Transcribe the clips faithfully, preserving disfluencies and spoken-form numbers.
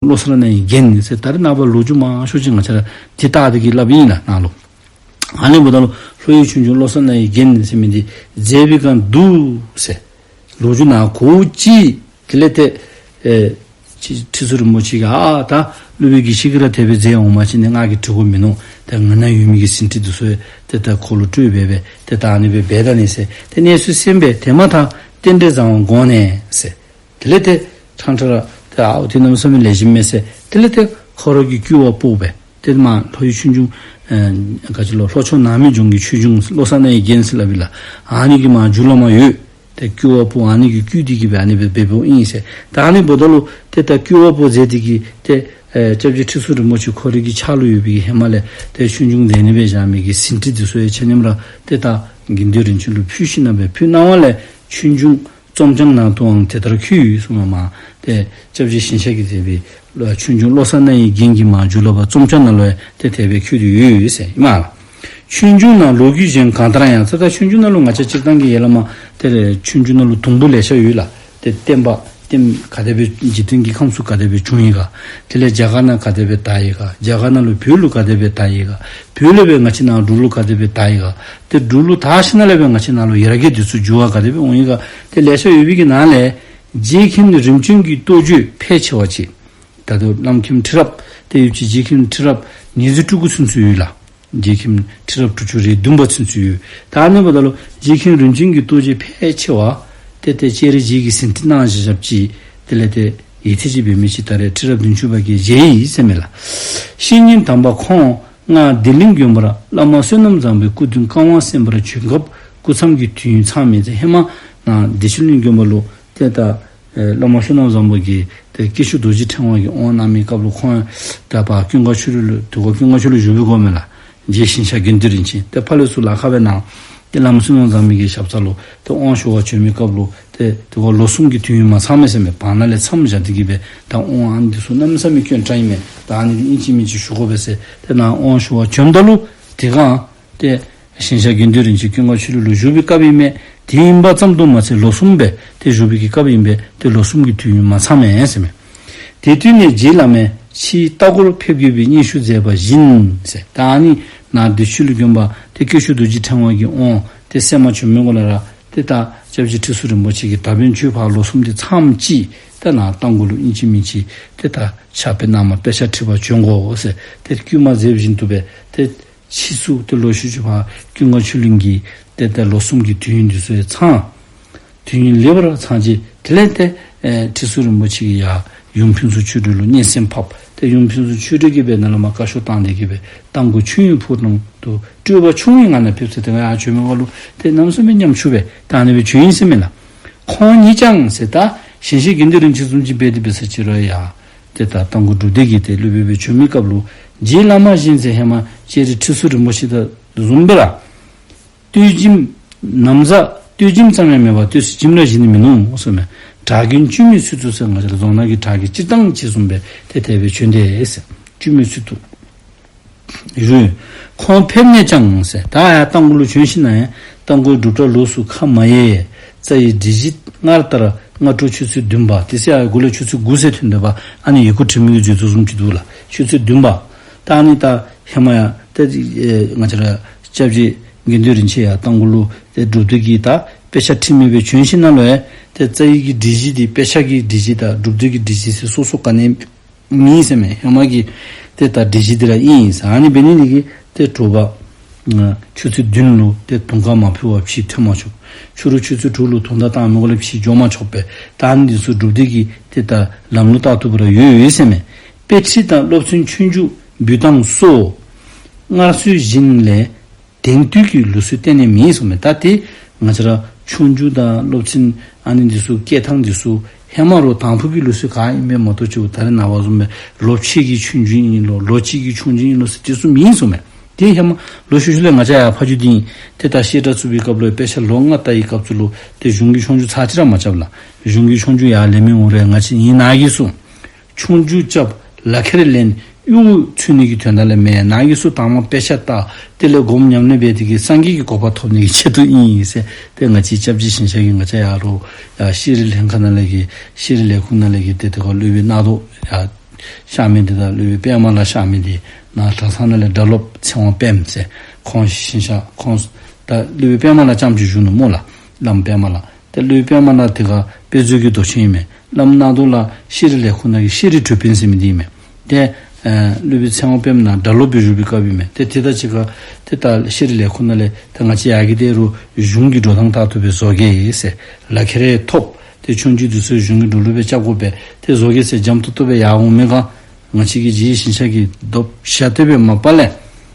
བློ་གསར་རྣ་བའི་རྒྱན་ཟེར། ད་རེས་ནངས་པ་ལོ་རྒྱུས་མང་ཤོས་ཅིག་ང་བཅས་ར་འདི་ལྟ་སྟེ་གི་སླབ་ཨིན་ལགས་ནཱ་ལུ། ཨ་ནི་འབདཝ་ད་ལུ་ལྷོ་ཡུལ་ཆོས་འབྱུང་བློ་གསར་རྣ་བའི་རྒྱན་ཟེར་མི་འདི་མཛད་པའི་སྒང་འདུག་ཟེར། ལོ་རྒྱུས་ནང་གོཝ་ཅིག། དེ་ལས་ཏེ་ཨེ་ཁྲི་ཁྲི་ཟུར་རིན་པོ་ཆེ་གིས་ཨ་ད་སློབ་དཔོན་དགེ་བཤེས་ཀྱིས་ར་དེ་སྦེ་མཛད་འོང་མ་ཅིན་ནི་ང་གིས་འབྲི་དགོཔ་མིན་ནུག། ད་ང་ནཱ་ཡོད་མི་གི་ཟིན་བྲིས་འདི་ཚུ་ཏེ་ད་ཁོ་ལུ་སྤྲོད་སྦེ་སྦེ་ཏེ་ད་ཨ་ནི་སྦེ་འབད་ད་ནི་ཟེར། ཏེ་གནས་ཚུལ་གསན་སྦེ་དེ་མ་ཐག་རྟེན་འབྲེལ་བཟང་བ་དགོངས་ནས་ཟེར། དེ་ལས་ཏེ་ཁྲང་ཁྲ་ར་ཏེ་ཨའུ་ཏེ་གནམ་མེད་ས་མེད་ལེགས་ཤོམ་མས་ཟེར། དེ་ལས་ཏེ་ཁོ་ར་གིས་བསྐུལ་བ་ཕོག་སྦེ་ཏེ་མར་ལྷོ་ཡུལ་ཆོས་འབྱུང་ཨེ་ག་ཅི་ལོ་ལྷོ་ཕྱོགས་ནགས་མོའི་ལྗོངས་ཀྱི་ཆོས་འབྱུང་བློ་གསར་རྣ་བའི་རྒྱན་ཟེར་སླབ་ཨིན་ལགས། ཨ་ནི་གི་མར་མཇུག་ལུ་མར་ཡོད། ཏེ་བསྐུལ་བ་ཕོག། ཨ་ནི་གིས་བསྐུལ་ཏེ་གི་སྦེ་ཨ་ནི་སྦེ་འབདཝ་ཨིན་ཟེར། ད་ཨ་ནི་འབདཝ་ད་ལུ་ཏེ་ད་བསྐུལ་བ་ཕོག་མཛད་དེ་གི་ཏེ་ཨེ་སྐྱབས་རྗེ་ཁྲི་ཟུར་རིན་པོ་ཆེ་ཁོ་རའི་གི་ཕྱག་ལུ་ཡོད་པའི་གི་ཧེ་མ་ལས་ཏེ་ཆོས་འབྱུང་མཛད་ནི་སྦེ་བཞག་མི་གི་ཟིན་བྲིས་འདི་ཚུ་ཡང་ཆ་མཉམ་ར་ཏེ་ད་དགེ་འདུན་རིན་ཆེན་ལུ་ཕུལ་ཞིནམ་ལས་ཕུལ་གནང་བ་ལས་ཆོས་འབྱུང་རྩོམ་བྱང་ནང་དུའང་དེ་ལྟར་འཁོད་ཡོད་གསུངས་མས། ཏེ་སྐྱབས་རྗེ་ཞིང་གཤེགས་ཀྱིས་མཛད་པའི་ཆོས་འབྱུང་བློ་གསར་རྣ་བའི་རྒྱན་གྱི་མར་མཇུག་ལུ་ཕར་རྩོམ་བྱང་ནང་ལུ་ཡང་ཏེ་དེ་སྦེ་འཁོད་དེ་ཡོད་ཟེར་ཨིན་མས་ལགས། ཆོས་འབྱུང་ནང་ལོ་རྒྱུས་གཞན་གང་ལྟར་ཡང་ཟེར། ད་ཆོས་འབྱུང་ནང་ལུ་ང་བཅས་སྤྱིར་བཏང་གི་ཡར་ལས་མར་ཏེ་ཆོས་འབྱུང་ནང་ལུ་དུམ་བུ་ལེ་ཤ་ཡོད་ལགས། ཏེ་བསྟན་པ་བསྟན་ག་དེ་སྦེ་འཇིག་རྟེན་གྱི་ཁམས་སུ་ག་དེ་སྦེ་བྱུང་ཡི་ག། དེ་ལས་རྒྱ་གར་ནང་ག་དེ་སྦེ་དར་ཡི་ག། རྒྱ་གར་ནང་ལུ་བོད་ལུ་ག་དེ་སྦེ་དར་ཡི་ག། བོད་ལས་སྦེ་ང་བཅས་ནཱ་འབྲུག་ལུ་ག་དེ་སྦེ་དར་ཡི་ག། ཏེ་འབྲུག་ལུ་དར་ཞིནམ་ལས་སྦེ་ང་བཅས་ནཱ་ལུ་ཡར་རྒྱས་འདི་ཚུ་འགྱོ་བ་ག་དེ་སྦེ་འོང་ཡི་ག། ཏེ་ལེ་ཤ་ཡོད་པའི་གི་ནང་ལས་རྗེ་མཁན་རིམ་བྱོན་གྱི་རྟོགས་བརྗོད་ཕལ་ཆེ་བ་ཅིག། ད་ལྟོ་བླམ་མཁན་ཁྲི་རབས་ཏེ་ཡོད་ཅི། རྗེ་མཁན་ཁྲི་རབས་ཉེར་བཞི་སྤྲུལ་སྐུ་ཚུན་ཚོད་ཡོད་ལགས། རྗེ་མཁན་ཁྲི་རབས་དྲུག་ཅུ་རེ་བདུན་པ་ཚུན་ཚོད་ཡོད། ད་ཨ་ནི་འབདཝ་ད་ལུ་རྗེ་མཁན་རིམ་བྱོན་གྱི་རྟོགས་བརྗོད་ཕལ་ཆེ་བ་ཏེ་ཏེ་ལྕགས་རི་རྗེ་གིས་ཟིན་བྲིས་གནང་བཞག་བཞགཔ་ཅིག། དེ་ལས་ཏེ་ཡིད་ཐེབས་ཅིག་འབད་མི་ཅིག་ད་རེས་ཁྲི་རབས་བདུན་ཅུ་པ་གིས་མཇལ་ཡི་ཟེར་མས་ལགས། བཤེས་གཉེན་དམ་པ་ཁོང་སྔར་བདེ་གླིང་དགོན་པར་བླ་མ་བསོད་ནམས་བཟང་པོའི་སྐུ་མདུན་བསྐང་བ་གསན་པར་བྱོན་སྐབས་སྐུ་མཚམས་ཀྱི་དུས་ཡུན་ཚང་མེད་ཟེར། ཧེ་མ་ནཱ་བདེ་ཆེན་གླིང་དགོན་པ་ལུ་ཏེ་ད་ཨེ་བླ་མ་བསོད་ནམས་བཟང་པོ་གིས་ཏེ་དཀྱིལ་ཆོག་རྡོ་རྗེ་ཕྲེང་བ་གིས་དབང་གནང་མི་སྐབས་ལུ་ཁོང་ད་ཕར་ཀུན་དགའ་ཆོས་གླིང་ལུ་དེ་ཁར་ཀུན་དགའ་ཆོས་གླིང་བཞུགས་པའི་སྒང་མས་ལགས། རྗེ་ཞིང་གཤེགས་དགེ་འདུན་རིན་ཆེན་ཏེ་ཕར་ལས་ཚུར་ལ་ཁ་སྦེ་ནཱ་ཏེ་བླ་མ་བསོད་ནམས་བཟང་པོ་གི་ཞབས་ས་ལུ་ཏེ་དབང་ཞུ་བར་བྱོན་མི་སྐབས་ལུ་ཏེ་དེ་ཁར་ལོ་གསུམ་གྱི་དུས་ཡུན་མ་ཚང་མས་ཟེར་མས། བར་ན་ལས་མཚམས་བཞག་སྟེ་གི་སྦེ་ད་དབང་ཨ་ནི་འདི་ཚུ་གནམ་མེད་ས་མེད་དཀོན་དྲགས་ཨིན་མས། ད་ཨ་ནི་འདི་ཨིན་ཅི་མིན་ཅི་ཞུ་དགོ་པས་ཟེར་ཏེ་ནཱ་དབང་ཞུ་བར་བྱོནམ་ད་ལུ་དེ་སྒང་ཏེ་ཞིང་གཤེགས་དགེ་འདུན་རིན་ཆེན་ཀུན་དགའ་ཆོས་གླིང་ལུ་བཞུགས་པའི་སྐབས་ཨིན་མས། དེ་ཨིན་པ་ཙམ་དུ་མ་ཚད་ལོ་གསུམ་སྦེ་ཏེ་བཞུགས་པའི་གི་སྐབས་ཨིན་པས། ཏེ་ལོ་གསུམ་གྱི་དུས་ཡུན་མ་ཚང་མས་ཟེར་མས། དེ་དུས་ནས་རྗེ་བླ་མས་ཕྱིས་རྟ་མགོར་ཕེབས་དགོས་པའི་སྙན་ཞུ་མཛད་པ་བཞིན་ཟེར། ད་ཨ་ནི་ནཱ་བདེ་ཆོས་གླིང་དགོན་པ་ཏེ་དཀྱིལ་ཆོག་རྡོ་རྗེ་ཕྲེང་བ་གི་དབང་ཏེ་གསན་པར་བྱོན་མི་གུ་ལས་ར་ཏེ་ད་སྐྱབས་རྗེ་ཁྲི་ཟུར་རིན་པོ་ཆེ་གིས་ད་ཕན་ཆོས་ཕར་ལོ་གསུམ་འདི་ཚངམ་ཅིག་ཏེ་ནཱ་རྟ་མགོ་ལུ་ཨིན་ཅི་མིན་ཅི་ཏེ་ད་ཕྱག་དཔེ་གནངམ་དཔེ་ཆ་ཁྲིད་པར་བྱོན་དགོ་ཟེར་ཏེ་བསྐུལ་མ་མཛདཔ་བཞིན་དུ་སྦེ་ཏེ་ཕྱིས་སུ་ཏེ་ལོག་ཤུལ་ཤུལ་ཕར་ཀུན་དགའ་ཆོས་གླིང་གི་ཏེ་ད་ལོ་གསུམ་གྱི་དུས་ཡུན་འདི་ཚུ་ཡང་ཚང་། དུས་ཡུན་ལེགས་པར་ཚང་རྗེས་དེ་ལས་ཏེ་ཨེ་ཁྲི་ཟུར་རིན་པོ་ཆེ་གིས་ཡར་ཡུམ་ཕུན་ཚོགས་ཆོས་སྒྲོན་ལུ་སྙན་གསན་ཕབ། ཏེ་ཡུམ་ཕུན་ཚོགས་ཆོས་སྒྲོན་གྱིས་སྦེ་ནཱ་ལས་མར་བཀའ་ཤོག་བཏང་སྟེ་གི་སྦེ་རྟ་མགོ་ཆོས་དབྱིངས་ཕོ་བྲང་དུ་སྤྲོས་པ་ཆུང་བའི་ངང་ནས་ཕེབས་ཟེར། ཏེ་ང་ཡར་བྱོན་མི་གུ་ལུ་ཏེ་གནམ་མེད་ས་མེད་ཉམ་ཆུང་སྦེ་ད་ཨ་ནི་སྦེ་བྱོན་ཡི་ཟེར་མས་ལགས། ཁོང་ཉིད་ཀྱང་ཟེར་ད་ཞིང་གཤེགས་དགེ་འདུན་རིན་ཆེན་བཟུམ་ཅིག་འབད་དེ་འབད་ས་ཅིག་རུང་ཡང་ཏེ་ད་རྟ་མགོ་སྒྲུབ་སྡེ་གི་ཏེ་སློབ་དཔོན་སྦེ་བྱོན་མི་སྐབས་ལུ་རྗེ་བླ་མ་བཞིན་ཟེར་ཧེ་མ་ལྕགས་རི་ཁྲི་ཟུར་རིན་པོ་ཆེ་དང་བཟུམ་སྦེ་ར་སྟོད་འཇིམ་ན་བཟའ་སྟོད་འཇིམ་ཙམ་ཡང་མེད་པར་སྟོད་སུ་འཇིམ་ར་བཞེས་ནི་མིན་ནུག་གསུངས་མས། གྲྭ་རྒན་བཅོས་མའི་ཚུལ་དུ་ཟེར་ང་བཅས་ར་རྫོང་ནང་གི་གྲྭ་རྒན་སྤྱིར་བཏང་ཅིག་བཟུམ་སྦེ་ཏེ་དེ་སྦེ་བྱོན་ཏེ་ཟེར་བཅོས་མའི་ཚུལ་དུ། རུང་ཁོང་ཕེབས་ནས་ཀྱང་ཟེར་ད་ཡར་རྟ་མགོ་ལུ་བྱོན་ཞིནམ་ལས་ཡང་རྟ་མགོའི་སྒྲུབ་གྲྭ་ལོགས་སུ་ཁ་མ་ཡལ། རྩ་བའི་སྒྲིག་གཞི་སྔར་ལྟར་སྔ་དྲོ་ཆུ་ཚོད་བདུན་པ་དེ་ཟེར་ཡར་མགུ་ལས་ཆུ་ཚོད་དགུ་ཟེར་ཐོན་འདུག་པ། ཨ་ནི་ཡི་གུ་བྲི་མི་གིས་བརྗོད་དོ་བཟུམ་ཅིག་འདུག་ལགས། ཆུ་ཚོད་བདུན་པ། ད་ཨ་ནི་ད་ཧེ་མ་ཡང་ད་ཨེ་ང་བཅས་ར་སྐྱབས་རྗེ་དགེ་འདུན་རིན་ཆེན་ཡར་རྟ་མགོ་ལུ་ཏེ་སྒྲུབ་སྡེ་གི་ད་དཔེ་ཆ་ཁྲིད་མི་སྦེ་བྱོན་ཞིནམ་ལས་ཡང་ཏེ་རྩ་བའི་གི་སྒྲིག་གཞི་འདི་དཔེ་ཆ་གི་སྒྲིག་གཞི་དང་སྒྲུབ་སྡེ་གི་སྒྲིག་གཞི་ཟེར་སོ་སོ་ག་ནི་མེད་ཟེར་མས། ཧེ་མ་གི་ཏེ་ད་སྒྲིག་གཞི་འདི་ར་ཨིན་ཟེར། ཨ་ནི་འབད་ནི་འདི་གིས་ཏེ་དྲོ་པ་ཆུ་ཚོད་བདུན་ལུ་ཏེ་དུང་དཀར་མ་ཕུལ་བར་ཕྱི་ཐོན་མ་ཆོག། ཕྱི་རུ་ཆུ་ཚོད་དྲུག་ལུ་དུང་བརྡ་བཏང་མི་གུ་ལས་ཕྱི་འགྱོ་མ་ཆོག་པས། ད་ཨ་ནི་འདི་ཚུ་སྒྲུབ་སྡེ་གི་ཏེ་ད་ལམ་ལུགས་ལྟར་དུ་སྦེ་ར་ཡོད་ཡོད་ཟེར་མས། དཔེ་ཁྲིད་དང་སློབ་ཚན་ཆོས་རྒྱུགས་འབུལ་སྟངས་སོགས་སྔར་སྲོལ་བཞིན་ལས་དེང་དུས་ཀྱི་ལུགས་སྲོལ་གཏན་ནས་མེད་གསུངས་མས། ད་ཏེ་ང་བཅས་ར་ཆོས་རྒྱུགས་དང་སློབ་ཚན་ཨ་ནི་འདི་ཚུ་བསྐྱལ་ཐངས་འདི་ཚུ་ཧེ་མ་རོགས་དང་ཕུ་གི་ལུགས་སྲོལ་ག་ཨིན་པས་མ་གཏོགས་ཅིག་ད་རེས་ནངས་པ་བཟུམ་སྦེ་ལོ་ཕྱེད་ཀྱི་ཆོས་རྒྱུགས་ཨིན་ལོ་ལོ་གཅིག་གི་ཆོས་རྒྱུགས་ཨིན་ལོ་ཟེར་དེ་ཚུ་མེད་གསུངས་མས། ཏེ་ཧེ་མ་ལོག་ཤུལ་ཤུལ་ལས་ང་བཅས་ཡར་ཕ་ཇོ་སྡིངས་ཏེ་ད་བཤད་གྲྭ་བཙུགས་པའི་སྐབས་ལུ་དཔེ་ཆ་ལོ་ལྔ་ལྟ་བའི་སྐབས་སུ་ལུ་ཏེ་གཞུང་གི་ཆོས་རྒྱུགས་ཚར་གཅིག་ར་མ་རྐྱབ་ལགས། གཞུང་གི་ཆོས་རྒྱུགས་ཡར་ལེན་མི་འོང་རུང་ང་བཅས་ཨིན་ནཱ་གིས་སུ་ཆོས་རྒྱུགས་རྐྱབ་ལག་ཁྱེར་ལེན་གཡོག་འཚོལ་ནི་གི་དོན་དག་ལས་མེན། ནཱ་གིས་སུ་དང་པ་དཔེ་ཆ་ལྟ་དེ་ལས་སྒོམ་ཉམས་ལེན་འབད་དེ་གི་སངས་རྒྱས་ཀྱི་གོ་འཕང་ཐོབ་ནི་གི་ཆེད་དུ་ཨིན་ཟེར་ཏེ་ང་བཅས་སྐྱབས་རྗེ་ཞིང་གཤེགས་ཀྱིས་ང་བཅས་ཡར་རོགས་ཡར་ཤེས་རིག་ལྷན་ཁག་ནང་ལས་ཀྱི་ཤེས་རིག་ལས་ཁུངས་ནང་ལས་ཀྱི་ཏེ་དེ་ཁར་སློབ་དཔོན་རྣམ་རྟོག་ཡར་ གཤགས་མི་འདི་དང་སློབ་དཔོན་པདྨ་ལ་གཤགས་མི་འདི་ནཱ་གྲྭ་ཚང་ནང་ལས་སྒྲ་སློབ་ཚེ་དབང་པདྨ་ཟེར་ཁོང་ཞིང་གཤེགས་ཁོང་ད་སློབ་དཔོན་པདྨ་ལ་རྐྱངམ་ཅིག་བཞུགས་ནུག་སྨོ་ལགས། བླམ་པདྨ་ལ། ཏེ་སློབ་དཔོན་པདྨ་ལ་དེ་ཁར་དཔེ་མཛོད་ཀྱི་མདོ་ཆེན་ཨིན་མས། བླམ་སྣ་རྡོ་ལ་ཤེས་རིག་ལས་ཁུངས་ནང་གི་ཤེས་རིག་གྲོས་དཔོན་ཟེར་མི་འདི་ཨིན་མས། ཏེ་ཨ་སློབ་དཔོན་ཚེ་དབང་པདྨ་ནཱ་སྒྲ་སློབ་སྦེ་བཞུགས་པའི་སྐབས་ཨིན་མས། ཏེ་དེ་དང་གཅིག་ཁར་ཏེ་ད་ཤེས་རིག་ལས་ཁུངས་ནང་ལས་ཏེ་ང་བཅས་ཡར་གྱི་དེ་རུ་གཞུང་གི་འགྲོ་སྟངས་ལྟར་དུ་སྦེ་བཟོ་གེ་ཟེར་ལག་ཁྱེར་ཐོབ། ཏེ་ཆོས་རྒྱུགས་འདི་ཚུ་གཞུང་གི་འགྲོ་ལུགས་སྦེ་རྐྱབ་དགོ་པས། ཏེ་བཟོ་གེ་ཟེར་འཇམ་ཏོང་ཏོ་སྦེ་ཡར་འོང་མི་ག་ང་བཅས་ཀྱི་རྗེ་ཞིང་གཤེགས་ཀྱིས་རྡོབ་ཤ་སྟེ་སྦེ་མ་པ་ལས།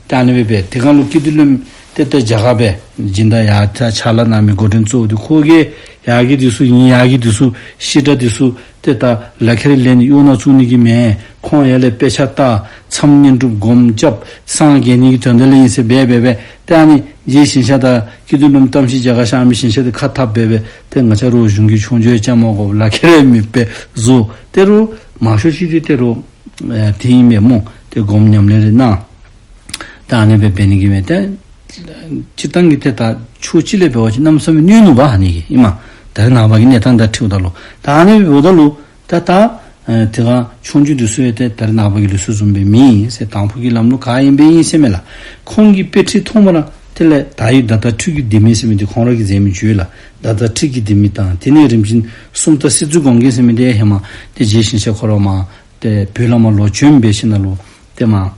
ཏེ་ཨ་ནི་སྦེ་སྦེ་དེ་སྒང་ལུ་སྐྱིད་སྡུག་བློན་ཏེ་ཏེ་རྒྱ་གར་སྦེ་སྦྱིན་བདག་ཡར་ད་ཕྱག་ལཱ་གནང་མི་འགོ་འདྲེན་གཙོ་བོ་འདི་ཁོ་གིས་ཡར་གྱི་འདི་ཚུ་ཨིན། ཡར་གྱི་འདི་ཚུ་ཤེས་སྒྲ་འདི་ཚུ་ཏེ་ད་ལག་ཁྱེར་ལེན་གཡོག་ནང་བཙུགས་ནི་གི་མེན། ཁོང་ཡར་ལས་དཔེ་ཆ་ལྟ་མཚམས་བསྙེན་སྒྲུབ་སྒོམ་རྐྱབ་སངས་རྒྱས་ནི་གི་དོན་དག་ལས་ཨིན་ཟེར་སྦེ་སྦེ་སྦེ་ཏེ་ཨ་ནི་རྗེ་ཞིང་གཤེགས་དང་སྐྱིད་སྡུག་བློན་གཏམ་ཞིག་རྒྱ་གར་གཤགས་མི་ཞིང་གཤེགས་འདི་ཁ་འཐབ་སྦེ་སྦེ་ཏེ་ང་བཅས་ར་གཞུང་གི་ཆོས་རྒྱུགས་རྐྱབ་མ་དགོ་ལག་ཁྱེར་མེདཔ་སྦེ་བཟོ། ཏེ་རུང་མང་ཤོས་ཅིག་འདི་ཏེ་རུང་ཨེ་དེ་ཨིན་པས་སྨོ། ཏེ་སྒོམ་ཉམས་ལེན་རེ་གནང་། ད་ཨ་ནི་སྦེ་འབད་ནི་གི་མེད་དེ། སྤྱིར་བཏང་གི་ཏེ་ད་ཕྱོགས་གཅིག་ལས་འབད་བ་ཅིན་གནམ་མེད་ས་མེད་གནོད་ནུག་པ་ཨ་ནི་གིས་ཨིན་མས། ད་རེས་ནངས་པ་གི་གནས་སྟངས་དང་འཁྲིལཝ་ད་ལུ་ད་ཨ་ནི་སྦེ་འབདཝ་ད་ལུ་ད་ད་ཨེ་དེ་སྒང་ཆོས་རྒྱུགས་འདི་ཚུ་ཡང་ཏེ་ད་རེས་ནངས་པ་གི་ལུགས་སྲོལ་བཟུམ་སྦེ་མེན་ཟེར། དང་ཕུ་གི་ལམ་ལུགས་ག་ཨིནམ་སྦེ་ཨིན་ཟེར་མས་ལགས། ཁོང་གི་དཔེ་ཁྲིད་ཐོག་མ་ར་དེ་ལས་ད་ཡི་ད་ལྟ་ཁྲུས་ཀྱི་ལྡེ་མིག་ཟེར་མི་འདི་ཁོང་ར་གིས་མཛད་མི་ཅིག་ཡོད་ལགས། ད་ལྟ་ཁྲུས་ཀྱི་ལྡེ་མིག་དང་དེ་ནས་རིམ་བཞིན་སུམ་རྟགས་གསེར་མཛོད་སྒོམ་རྒྱན་ཟེར་མི་འདི་ཧེ་མ་ཏེ་རྗེ་ཞིང་གཤེགས་ཁོ་ར་མར་ཏེ་བོད་ལས་མར་ལོག་བྱོན་འབད་ཞིནམ་ལས་ཏེ་མར་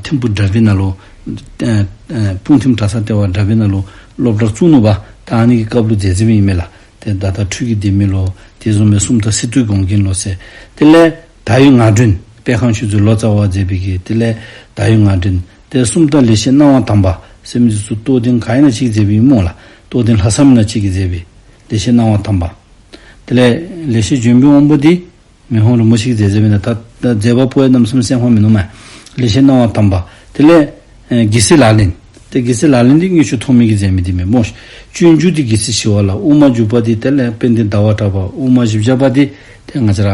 ཐིམ་ཕུ་གྲྭ་པའི་ནང་ལུ་ཨེ་ཨེ་སྤུངས་ཐིམ་གྲྭ་ཚང་ལྟེ་བ་གྲྭ་པའི་ནང་ལུ་སློབ་གྲྭ་བཙུགས་ནུག་པ། ད་ཨ་ནི་གི་སྐབས་ལུ་མཛད་མཛདཔ་ཨིན་མས་ལགས། ཏེ་ད་ལྟ་ཁྲུས་ཀྱི་ལྡེ་མིག་ལོ། དེ་བཟུམ་སྦེ་སུམ་རྟགས་གསེར་མཛོད་སྒོམ་རྒྱན་ལོ་ཟེར། དེ་ལས་ད་ཡོད་ངག་སྒྲོན་དཔལ་ཁང་ཆོས་མཛོད་ལོ་ཙཱ་བ་མཛད་པའི་གི་དེ་ལས་ད་ཡོད་ངག་སྒྲོན། ཏེ་སུམ་རྟགས་ལེགས་བཤད་སྣང་བ་དམ་པ་ཟེར་མི་འདི་ཚུ་རྟོགས་ལྡན་ག་ཨིན་ན་ཅིག་གིས་མཛད་པའི་སྨོ་ལགས། རྟོགས་ལྡན་ལྷག་བསམ་ཨིན་ན་ཅིག་གིས་མཛད་པའི་ལེགས་བཤད་སྣང་བ་དམ་པ། དེ་ལས་ལེགས་བཤད་ལྗོན་པའི་དབང་པོ་འདི་མི་ཕམ་རིན་པོ་ཆེ་གིས་མཛད་མཛདཔ་ཨིན་མས། ད་ད་མཛད་པ་པོ་ཡང་གནམ་མེད་ས་མེད་གསན་ཁོམ་མིན་ནུག་མས། ལེགས་བཤད་སྣང་བ་དམ་པ། དེ་ལས་ཨེ་རྒྱལ་སྲས་ལག་ལེན། ཏེ་རྒྱལ་སྲས་ལག་ལེན་འདི་དངུལ་ཆུ་ཐོགས་མེད་ཀྱིས་མཛད་མི་འདི་མས་སྨོ། སྤྱོད་འཇུག་འདི་རྒྱལ་སྲས་ཞི་བ་ལྷ། དབུ་མ་འཇུག་པ་འདི་དེ་ལས་དཔལ་ལྡན་ཟླ་བ་གྲགས་པ། དབུ་མ་བཞི་བརྒྱ་པ་འདི་ཏེ་ང་བཅས་ར་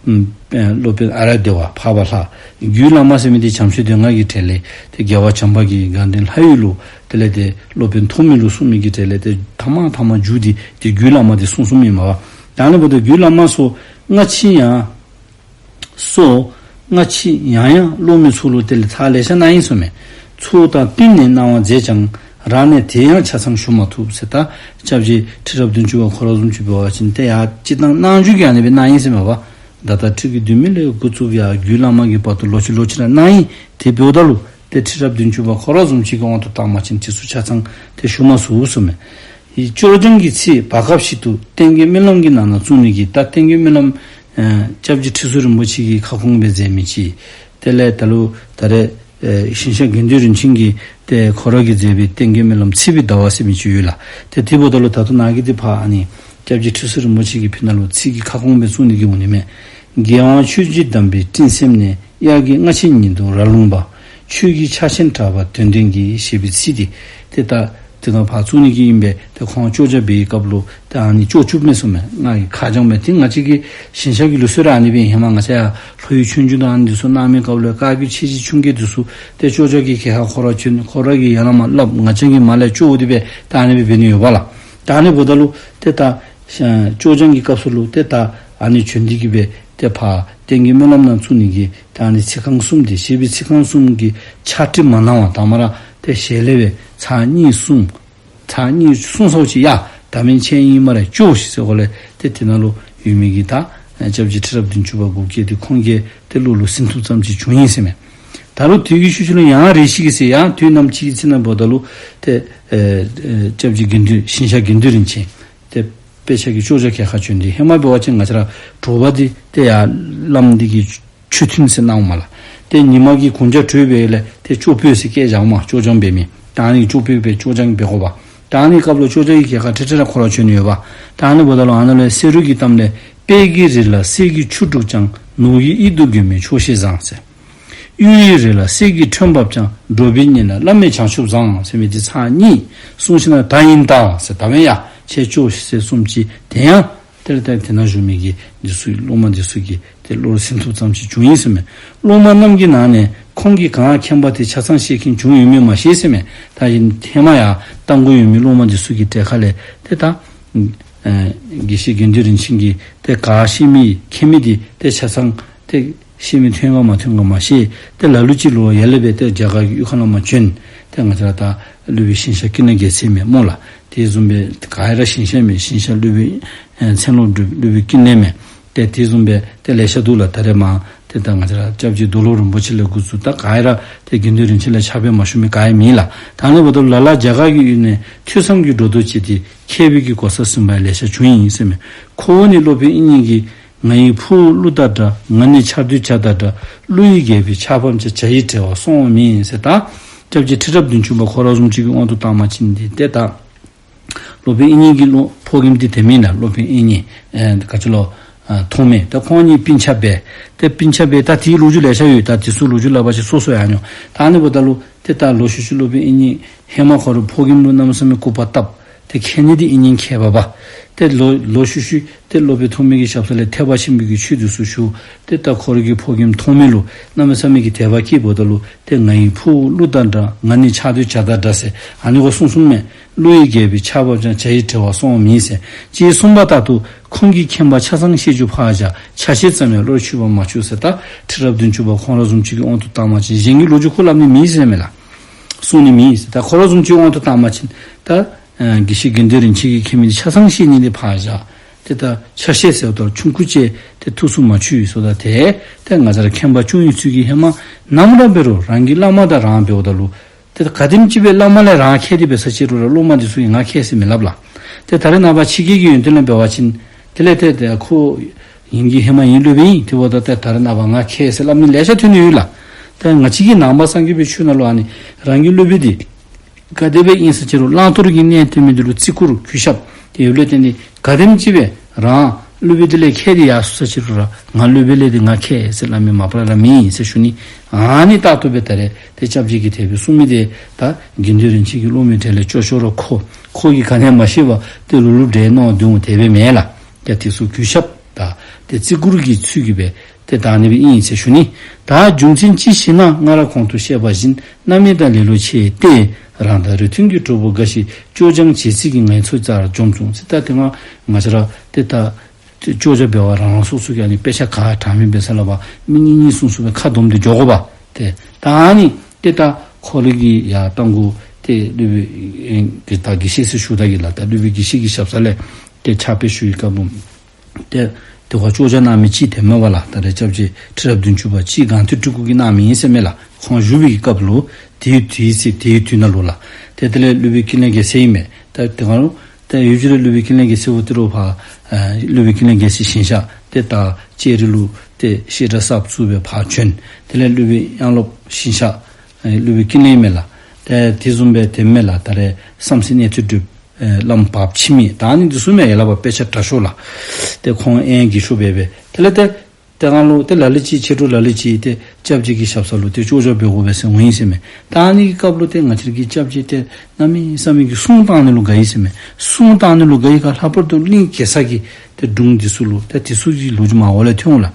ཨམ་ཨེ་སློབ་དཔོན་ཨཱརྱ་དེ་བ་འཕགས་པ་ལྷ། རྒྱུད་བླ་མ་ཟེར་མི་འདི་བྱམས་ཆོས་སྡེ་ལྔ་གི་གྲས་ལས་ཏེ་རྒྱལ་བ་བྱམས་པ་གིས་དགའ་ལྡན་ལྷ་ཡུལ་ལུ་དེ་ལས་ཏེ་སློབ་དཔོན་ཐོགས་མེད་ལུ་གསུངས་མི་གི་གྲས་ལས་ཏེ་ཐ་མ་ཐ་མ་མཇུག་འདི་ཏེ་རྒྱུད་བླ་མ་འདི་གསུངས་གསུངསམ་ཨིན་མས་པ། ད་ཨ་ནི་འབདཝ་ད་རྒྱུད་བླ་མ་སོགས་སྔ་ཕྱི་ཡང་སོགས་སྔ་ཕྱི་ཡང་ཡང་སློབ་མའི་ཚོགས་ལུ་དེ་ལས་ཚར་ལེ་ཤ་གནང་ཡི་ཟེར་མས། ཚོགས་དང་བསྟུན་ནས་གནང་བ་མཛད་ཀྱང་རང་ནས་དེ་ཡང་ཆ་ཚང་ཞུ་མ་ཐུབ་ཟེར། ད་སྐྱབས་རྗེ་ཁྲི་རབས་བདུན་ཅུ་པ་ཁོ་ར་བཟུམ་ཅིག་འབད་བ་ཅིན་ཏེ་ཡང་སྤྱིར་བཏང་གནང་རྒྱུ་གི་ཨ་ནི་སྦེ་གནང་ཡི་ཟེར་མས་པ། ད་ལྟ་ཁྲུས་ཀྱི་ལྡེ་མིག་ལས་འགོ་བཙུགས་ཡར་རྒྱུད་བླ་མ་གི་བར་དུ་ལོག་ཅི་ལོག་ཅི་ར་གནང་ཡི། དེ་འབདཝ་ད་ལུ་ཏེ་ཁྲི་རབས་བདུན་ཅུ་པ་ཁོ་ར་བཟུམ་ཅིག་གི་དབང་དུ་བཏང་བ་ཅིན་དེ་ཚུ་ཆ་ཚང་ཏེ་ཞུ་མ་ཚུགས་ཟེར་མས། ཡི་སྐྱོར་སྦྱང་གི་ཚེ་བར་སྐབས་ཤིག་ཏུ་ཏན་གྱི་སྨོན་ལམ་གྱི་ནང་ན་བཙུགས་ནི་གི་ད་ཏན་གྱི་སྨོན་ལམ་ཨེ་སྐྱབས་རྗེ་ཁྲི་ཟུར་རིན་པོ་ཆེ་གིས་ཁ་སྐོང་སྦེ་མཛད་མི་ཅིག། དེ་ལས་ད་ལུ་ད་རེས་ཨེ་ཞིང་གཤེགས་དགེ་འདུན་རིན་ཆེན་གྱིས་ཏེ་ཁོ་ར་གིས་མཛད་པའི་ཏན་གྱི་སྨོན་ལམ་ཚེས་པའི་ཟླ་བ་ཟེར་མི་ཅིག་ཡོད་ལགས། ཏེ་དེ་འབདཝ་ད་ལུ་ད་ལྟོ་ནཱ་གི་འདི་ཕར་ཨ་ནི་སྐྱབས་རྗེ་ཁྲི་ཟུར་རིན་པོ་ཆེ་གིས་ཕི་ནང་ལུ་ཚིག་གི་ཁ་སྐོང་སྦེ་བཙུགས་ནི་གི་འོང་ནི་མས། རྒྱལ་དབང་ཆོས་ཀྱི་གདམས་པའི་སྤྲིན་སེམས་ནས། དབྱར་གྱི་རྔ་ཆེན་ཉིད་དུ་ར་ལུང་པ། ཆོས་ཀྱི་ཆར་ཆེན་གྲགས་པ་དོན་ལྡན་གྱི་ཞེས་པའི་ཚིག་འདི་ཏེ་ད་དེ་ནང་ཕར་བཙུགས་ནི་གི་ཨིན་པས། ཏེ་ཁོང་བསྐྱོར་བརྗེ་འབད་བའི་སྐབས་ལུ་ཏེ་ཨ་ནི་བསྐྱོར་བཅུགཔ་མས་ཟེར་མས། རྔ་གི་ཁ་བྱང་སྦེ་ཏེ་ང་བཅས་ཀྱི་ཞིང་གཤེགས་ཀྱི་ལུགས་སྲོལ་ར་ཨ་ནི་སྦེ་ཧེ་མ་ང་བཅས་ཡར་ལྷོ་ཡི་ཆོས་འབྱུང་དང་ཨ་ནི་འདི་ཚུ་གནང་མི་སྐབས་ལུ་བཀའ་བརྒྱུད་ཆེ་བཞི་ཆུང་བརྒྱད་འདི་ཚུ་ཏེ་བསྐྱོར་བརྗེ་གི་གྲལ་ཁར་ཁོ་ར་བྱོན། ཁོ་ར་གིས་ཡར་ལས་མར་སླབ། ང་བཅས་ཀྱིས་མར་ལས་བསྐྱོར་ཏེ་སྦེ་ད་ཨ་ནི་སྦེ་འབད་ནི་ཡོད་པ་ལགས། ད་ཨ་ནི་འབདཝ་ད་ལུ་ཏེ་ད་བསྐྱོར་བརྗེ་གི་སྐབས་སུ་ལུ་ཏེ་ད་ཨ་ནི་བྱོན་ཏེ་གི་སྦེ་ཏེ་ཕར་ཏན་གྱི་སྨོན་ལམ་ནང་བཙུགས་ནི་གི་ད་ཨ་ནི་ཚིག་རྐང་གསུམ་འདི་ཞེས་པའི་ཚིག་རྐང་གསུམ་གྱི་ཕྱག་བྲིས་མ་གནང་བར་དང་པ་ར་ཏེ་ཞལ་ལས་སྦེ་ཚར་གཉིས་གསུངས། ཚར་གཉིས་གསུངས་ཚརཝ་ཅིག་ཡ་ད་མི་ཆེན་ཨིན་སྨ་རེ་བསྐྱོར་ཤིག་ཟེར་གོ་ལས་ཏེ་དེ་ནང་ལུ་ཡོད་མི་གི་ད་སྐྱབས་རྗེ་ཁྲི་རབས་བདུན་ཅུ་པ་འགོ་བཀལ་ཏེ་ཁོང་གིས་ཏེ་ལོག་ལོག་ཟིན་ཐུབ་ཙམ་ཅིག་བྱུང་ཡི་ཟེར་མས། ད་རུང་དེ་གི་ཤུལ་ཤུལ་ལུ་ཡང་རེ་ཞིག་གི་ཚེ་ཡང་དུས་ནམ་ཅིག་གི་ཚེ་ནང་འབདཝ་ད་ལུ་ཏེ་ཨེ་ཨེ་སྐྱབས་རྗེ་དགེ་འདུན་ཞིང་གཤེགས་དགེ་འདུན་རིན་ཆེན་ཏེ་དཔེ་ཆ་གི་བསྐྱོར་བརྗེ་གི་གྲལ་ཁར་བྱོན་ཏེ་ཧེ་མ་འབད་བ་ཅིན་ང་བཅས་ར་དྲོ་པ་འདི་ཏེ་ཡར་བླམ་འདི་གིས་ཆོས་ཐུན་ཟེར་གནང་མས་ལགས། ཏེ་ཉིན་མ་གི་གུང་ཇ་གྲོལ་བའི་ལས་ཏེ་བསྐྱོར་སྦེ་ཟེར་སྐད་བཞགཔ་མས། བསྐྱོར་སྦྱང་འབད་མི་ད་ཨ་ནི་བསྐྱོར་སྦེ་སྦེ་བསྐྱོར་སྦྱང་འབད་དགོ་པས། ད་ཨ་ནི་སྐབས་ལུ་བསྐྱོར་བརྗེ་གི་གྲལ་ཁར་ཁྲི་ཁྲི་ར་ཁོ་ར་བྱོན་ཡོདཔ། ད་ཨ་ནི་འབདཝ་ད་ལུ་ཨ་ནཱ་ལས་བསེ་རུ་གི་གཏམ་ལས། དཔལ་གྱི་རི་ལ་གསེར་གྱི་ཆུ་དྲུག་ཀྱང་། ནོར་གྱི་དབྱིག་ཏུ་གྱུར་མའི་ཆོག་ཤེས་བཟང་ཟེར། གཡུ་ཡི་རི་ལ་གསེར་གྱི་ཁྲོན་འབབ་ཀྱང་། འགྲོ་བའི་གཉེན་ལ་བླ་མེད་བྱང་ཆུབ་བཟང་ཟེར་མི་འདི་ཚར་གཉིས་གསུངས་ཞིནམ་ད་ཨིན་ད་ཟེར་ད་འབདན་ཡ་ཁྱེད་བསྐྱོར་ཤིག་ཟེར་གསུངམ་ཅིག། དེ་ཡང་དེ་ལས་ད་དེ་ནང་བཞུགས་མི་གི་འདི་ཚུ་སློབ་མ་འདི་ཚུ་གིས་ཏེ་ལོག་ཟིན་ཐུབ་ཙམ་ཅིག་བྱུང་ཡི་ཟེར་མས། སློབ་མ་རྣམས་ཀྱི་ནང་ནས་ཁོང་གིས་གང་མཁྱེན་པ་དེ་ཆ་ཚང་ཤེས་མཁན་བྱུང་ཡོད་མེད་མ་ཤེས་ཟེར་མས། ད་ཨིན་ཧེ་མ་ཡར་བཏང་དགོ་ཡོད་མི་སློབ་མ་འདི་ཚུ་གི་གྲལ་ཁ་ལས་ཏེ་ད་ཨེ་དགེ་བཤེས་དགེ་འདུན་རིན་ཆེན་གྱིས་ཏེ་ག་ཤེས་མི་མཁྱེན་མི་འདི་ཏེ་ཆ་ཚང་ཏེ་ ཤེས་མི་ཐོན་ག་མ་ཐོན་ག་མ་ཤེས། ཏེ་ལ་ལུ་ཅིག་ལུ་ཡར་ལས་སྦེ་ཏེ་རྒྱ་གར་གྱི་གཡུས་ཁ་ནང་མར་བྱོན། ཏེ་ང་བཅས་ར་ད་སློབ་དཔོན་ཞིང་གཤེགས་ཀུན་ལེགས་རྒྱལ་མཚན་མས་སྨོ་ལགས། དེ་བཟུམ་སྦེ་ག་ར་ཞིང་གཤེགས་མས། ཞིང་གཤེགས་སློབ་དཔོན་ཨེ་མཚན་སློབ་སྒྲུབ་སློབ་དཔོན་ཀུན་ལེགས་མས། ཏེ་དེ་བཟུམ་སྦེ་ཏེ་ལེ་ཤ་འདུག་ལགས། ད་རེས་མར་ཏེ་ད་ང་བཅས་ར་སྐྱབས་རྗེ་རྡོར་སློབ་རིན་པོ་ཆེ་ལས་འགོ་བཙུགས་ད་ག་ར་ཏེ་དགེ་འདུན་རིན་ཆེན་ལས་ཕྱག་དཔེ་མ་ཞུ་མི་ག་ཡང་མེད་ལགས། ད་ཨ་ནི་འབདཝ་ད་ལ་ལ་རྒྱ་གར་གྱི་ཡུལ་ནས་ཐོས་བསམ་གྱི་སྒྲོ་འདོགས་བཅད་དེ་མཁས་པའི་གི་གོ་ས་ཟིན་པ་ལེ་ཤ་བྱུང་ཡི་ཟེར་མས། ཁོ་བོ་ནི་སློབ་དཔོན་དབྱིག་གཉེན་གྱིས། ང་ཡི་ཕུ་བོ་ཀླུ་དང་འདྲ། ང་ནི་ཆར་དུས་བྱ་དང་འདྲ། ཀླུ་ཡི་རྒྱལ་པོའི་ཆར་བབ་ཀྱང་། བྱ་ཡི་བྲེལ་བ་སོང་བ་མིན་ཟེར། ད་སྐྱབས་རྗེ་ཁྲི་རབས་བདུན་ཅུ་པ་ཁོ་ར་བཟུམ་ཅིག་གི་དབང་དུ་བཏང་བ་ཅིན་འདི་ཏེ་ད་སློབ་དཔོན་དབྱིག་གཉེན་གྱི་སློབ་ཕོ་རྒནམ་འདི་དེ་མེན་ན། སློབ་དཔོན་དབྱིག་གཉེན་ཨེ་ག་ཅི་ལོ་ཨ་ཐོགས་མེད། ད་ཁོང་གཉིས་སྤུན་ཆ་འབད། ཏེ་སྤུན་ཆ་འབད་ད་དེའི་ལོ་རྒྱུས་ལེ་ཤ་ཡོད། ད་དེ་ཚུ་ལོ་རྒྱུས་སླབ་པ་ཅིན་སོ་སོ་ཡར་འགྱོ། ད་ཨ་ནི་འབདཝ་ད་ལུ་ཏེ་ད་ལོག་ཤུལ་ཤུལ་སློབ་དཔོན་དབྱིག་གཉེན་ཧེ་མ་ཁོ་རའི་ཕོ་རྒནམ་ལུ་གནམ་མེད་ས་མེད་སྐུར་པ་བཏབ། ཏེ་མཁས་ནི་འདི་དབྱིག་གཉེན་མཁས་པ་འབད། ཏེ་ལོག་ལོག་ཤུལ་ཤུལ་ཏེ་སློབ་དཔོན་ཐོགས་མེད་ཀྱི་ཞབས་ས་ལས་ཐེག་པ་ཆེན་པོའི་གི་ཆོས་འདི་ཚུ་ཞུ། ཏེ་ད་ཁོ་རའི་གི་ཕོ་རྒནམ་ཐོགས་མེད་ལུ་གནམ་མེད་ས་མེད་ཀྱི་དད་པ་སྐྱེས་འབདཝ་ད་ལུ་ཏེ་ང་ཡི་ཕུ་བོ་ཀླུ་དང་འདྲ། ང་ནི་ཆར་དུས་བྱ་དང་འདྲ་ཟེར་ཨ་ནི་ཁོ་གསུངས་གསུངསམ་མས། ཀླུ་ཡི་རྒྱལ་པོའི་ཆར་བབ་ཀྱང་། བྱ་ཡི་བྲེལ་བ་སོང་བ་མིན་ཟེར། ཅེས་གསུངས་པ་ལྟར་དུ་ཁོང་གིས་མཁྱེན་པ་ཆ་ཚང་ཤེས་རྒྱུ་ཕར་བཞག། ཆ་ཤས་ཙམ་ཡང་བློར་ཆུད་པར་མ་བཅུག་ཟེར། ད་ཁྲི་རབས་བདུན་ཅུ་པ་ཁོང་ར་བཟུམ་ཅིག་གི་དབང་དུ་བཏང་བ་ཅིན་གཞན་གྱི་ལོ་རྒྱུས་ཁོ་སླབ་ནི་མེད་ཟེར་མས་ལགས། གསུང་ནི་མེད་ཟེར། ད་ཁོ་ར་བཟུམ་ཅིག་དབང་དུ་བཏང་བ་ཅིན་ད་ཨ་དགེ་བཤེས་དགེ་འདུན་རིན་ཆེན་གྱིས་མཁྱེན་མི་འདི་ཆ་ཚང་ཤེས་ནི་འདི་ཕར་བཞག། ཏེ་ད་ཆ་ཤས་ཟེརཝ་ད་ཆུང་ཀུ་ཅིག་ཏེ་ཐུགས་སུ་མ་ཆུད་ཡི་ཟེརཝ་ད་ཏེ་ཏེ་ང་བཅས་ར་མཁྱེན་པ་ཅུང་ཡོད་ཚུ་གིས་ཧེ་མ་ནམ་ར་འབད་རུང་རང་གི་བླ་མ་དང་རང་འབདཝ་ད་ལུ་ཏེ་ད་ག་དེམ་ཅིག་སྦེ་བླ་མ་ལས་རང་མཁས་ཏེ་འབད་ས་ཅིག་རུང་ར་སློབ་མ་འདི་ཚུ་གིས་ང་མཁས་ཟེར་མི་སླབ་ལགས། ཏེ་ད་རེས་ནངས་པ་ཕྱི་རྒྱལ་གྱི་ཡོན་ཏན་ལས་འབད་བ་ཅིན་དེ་ལས་ཏེ་ཏེ་ཁོ་ཨིན་གྱི་ཧེ་མ་ཨིན་སློབ་དཔོན་ཨིན། དེ་འབདཝ་ད་ཏེ་ད་རེས་ནངས་པ་ང་མཁས་ཟེར་སླབ་མི་ལེ་ཤ་ཐོན་ནི་ཡོད་ལགས། ཏེ་ང་བཅས་ཀྱི་ནང་པ་སངས་རྒྱས་པའི་ཆོས་ནང་ལུ་ཨ་ནི་རང་གི་སློབ་དཔོན་འདི་ག་དེ་སྦེ་ཨིན་ས་ཅིག་རུང་བླང་དོར་གྱི་གནས་སྟོན་མི་འདི་ལུ་བརྩི་བཀུར་གུས་ཞབས་ཏེ་ཡོདཔ་ལས་བརྟེན་ཏེ་ག་དེམ་ཅིག་སྦེ་རང་སློབ་དཔོན་འདི་ལས་མཁས་ཏེ་ཡར་སོང་ས་ཅིག་རུང་ར་ང་སློབ་དཔོན་ལས་འདི་ང་མཁས་ཟེར་སླབ་མི་མ་པ་ལས་ར་མེད་ཟེར་ཞུ་ནི། ཨ་ནི་ལྟར་དུ་སྦེ་ད་རེས་ཏེ་སྐྱབས་རྗེ་གིས་དེ་སྦེ་གསུངས་མི་འདི་ད་དགེ་འདུན་རིན་ཆེན་གྱི་སློབ་མའི་གྲས་ལས་སྐྱོ་ཤོས་ར་ཁོ་ཁོ་གིས་ག་ནི་ཡང་མ་ཤེས་པར་ཏེ་ལུ་ལུ་འདྲེ་ནོར་འདུག་དེ་སྦེ་མེན་ལགས། ཡ་དེ་ཚུ་གུས་ཞབས་ད་ཏེ་བརྩི་བཀུར་གྱི་ཚུལ་གྱིས་སྦེ་ཏེ་ད་ཨ་ནི་སྦེ་ཨིན་ཟེར་ཞུ་ནི། ད་རྒྱུ་མཚན་ཅི་ཞེ་ན། སྔར་གོང་དུ་བཤད་པ་བཞིན། རྣམ་སྨིན་དང་ལེ་ལོ་ཆེ་སྟེ། རང་དང་རིགས་མཐུན་གྱི་གྲོགས་པོ་འགའ་ཞིག་སྐྱོ་སྦྱང་བྱེད་རྩིས་ཀྱིས་ངལ་འཚོ་རྩར་འཛོམས་བྱུང་ཟེར། ད་དེ་སྔ་ང་བཅས་ར་ཏེ་ད་སྐྱོ་སྦྱང་འབད་བར་རང་རང་སོ་སོ་གི་ཨ་ནི་དཔེ་ཆ་ག་དྲང་མི་འབད་ས་ལུ་འབད་མི་གཉིས་གཉིས་གསུམ་གསུམ་སྦེ་ཁ་བསྡོམས་ཏེ་འགྱོ་དགོ་པས། ཏེ་ད་ཨ་ནི་ཏེ་ད་ཁོ་རའི་གི་ཡར་རྟ་མགོ་ཏེ་སློབ་དཔོན་ཨེ་གི་ད་དགེ་བཤེས་ཟེར་ཞུ་ད་གི་ལགས། ད་སློབ་དཔོན་དགེ་བཤེས་ཀྱི་ཞབས་ས་ལས་ཏེ་ཕྱག་དཔེ་ཞུ་བའི་སྐབས་ལུ་ཏེ་དེ་ཁར་སྐྱོ་སྦྱང་གནང་མི་ཅིག་དེ་མས་པ་ལགས། ད་རེས་སྐྱབས་རྗེ་ཁྲི་རབས་བདུན་ཅུ་པ་ཅིག་སྒང་སྟེང་སྤྲུལ་སྐུ་གིས་གནང་མི་ཨིན་ཟེར་མས་ལགས། ཁོང་བཞུགས་པའི་སྐབས་ལུ་དེའི་དུས་ཚོད་དེའི་དུས་ནང་ལུ་ལགས། ཏེ་དེ་ལས་སློབ་དཔོན་ཀུན་ལེགས་རྒྱལ་མཚན་ཨིན་མས། ད་དེ་སྒང་ལུ་ཏེ་ཡུལ་གྱི་ར་སློབ་དཔོན་ཀུན་ལེགས་རྒྱལ་མཚན་འབདཝ་ད་ལུ་ཕར་ཨ་སློབ་དཔོན་ཀུན་ལེགས་རྒྱལ་མཚན་ཞིང་གཤེགས་ཏེ་ད་ལྕགས་རི་ལུ་ཏེ་བཤད་གྲྭ་གསརཔ་བཙུགས་སྦེ་ཕར་བྱོན། དེ་ལས་སློབ་དཔོན་དབྱངས་སློབ་ཞིང་གཤེགས་ཨེ་སློབ་དཔོན་ཀུན་ལེགས་མས་ལགས། ཏེ་དེ་བཟུམ་སྦེ་དེ་མས་ལགས། ད་རེས་བསམ་གཟིགས་གནས་ཚུལ་སྒྲུབ་ཨེ་བླམ་བར་ཕྱི་མི་ད་ཨ་ནི་འདི་ཚུ་མས། ཡ་ལ་བ་དཔེ་ཆ་དྲག་ཤོས་ལགས། ཏེ་ཁོང་ཨེ་གི་ཤོ་སྦེ་སྦེ་དེ་ལས་ཏེ་དེ་སྒང་ལུ་ཏེ་ལ་ལུ་ཅིག་ཆོས་གྲོགས་ལ་ལུ་ཅིག་ཏེ་སྐྱབས་རྗེ་གི་ཞབས་ས་ལུ་ཏེ་སྐྱོ་སྦྱང་འབད་དགོ་པས་ཟེར་འོང་ཡི་ཟེར་མས། ད་ཨ་ནི་གི་སྐབས་ལུ་ཏེ་ང་བཅས་ཀྱི་སྐྱབས་རྗེ་ཏེ་གནམ་མེད་ས་མེད་ཀྱི་གསུང་བཏང་ནི་ལུ་དགའ་ཡི་ཟེར་མས། གསུང་བཏང་ནི་ལུ་དགའ་ཡི་ག་ལྷག་པར་དུ་གླིང་གེ་སར་གྱི་ཏེ་སྒྲུང་འདི་ཚུ་ལུ་ཏེ་དེ་ཚུ་གི་ལོ་རྒྱུས་མར་འོག་ལས་ཐོན་འོང་ལགས།